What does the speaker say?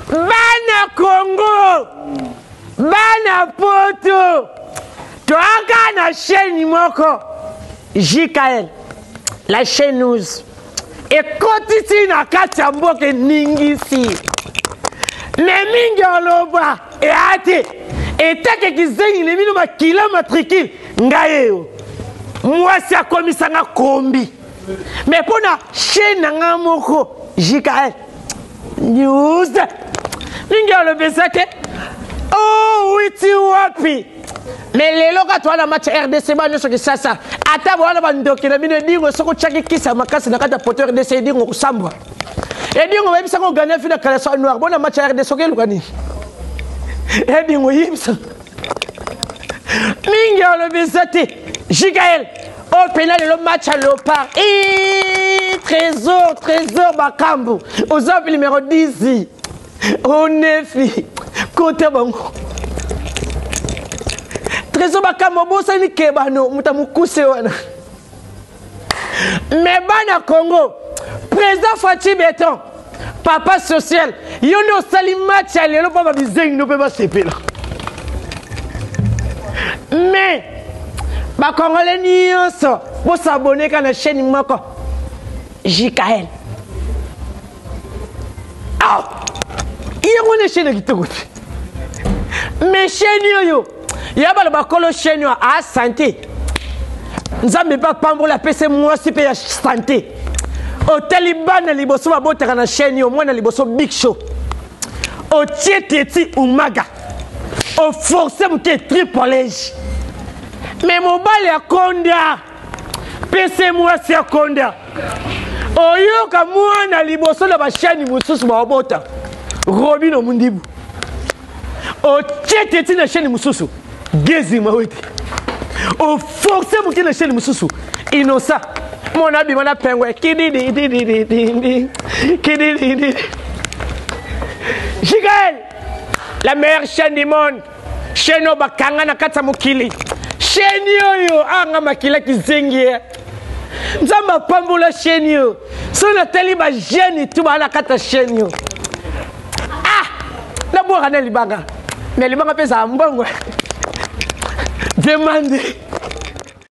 Bana Congo, bana Poto, toaka na chaîne moko JKL, la chaîne news ekotisi na kati ya mboka eningisi me mingi oloba eya te etake kizengi na bino makila matricule ngai eyo mwasi akomisanga kombi me mpo na chaîne na ngai moko JKL news mingi alobi eza te owiti oh, wapi me lelo kaka toa na match ya rdc bana nyonso kisasa ata bowana bandoki na bino edingo soki otyaki kisi ya makasi na kati ya poto rdc edingo kosambwa edingo bayebisaka ogane fi na caleçon noir bona match ya rdc okeluka nini edingo yebisa mingi alobi eza te jikael oyo mpena lelo match ya leopard trésor trésor bakambu oza wapi numero 10 onefi kota bango trésor bakambu obosani kebano moto ya mokuse wana me bana congo président faci beton papa social yo nde osali match ya lelo mpo babizengi no mpe basepela mais bakongole nyonso bosabone kaka na chaîne moko jkl ah! yango nde chaîne ya kitoko te mais chaîne oyo ya baloba kolo chaîne oyo a sante nzambe mpe apambola apese mwasi mpe ya sante otali bana liboso babotaka na chaîne oyo mwana liboso big show otie teti umaga oforce moke triple me mobali akonda pese mwasi akonda oyoka mwana liboso na bashani mosusu baobota robino mundibu otie teti na chaîne mosusu gezi mawete oforce moke na chaîne mosusu innocent mona abima na pengwe kididididididi kidididi jigael la meilleure chaîne du monde chaîne oyo bakanga na kati ya mokili chaîne oyo anga makila kizengi ye nzambe apambola chaîne oyo soki natali bajeune tu baa na kati ya chaîne oyo ah nabwaka na libanga me libanga mpe ezala mbongo demande.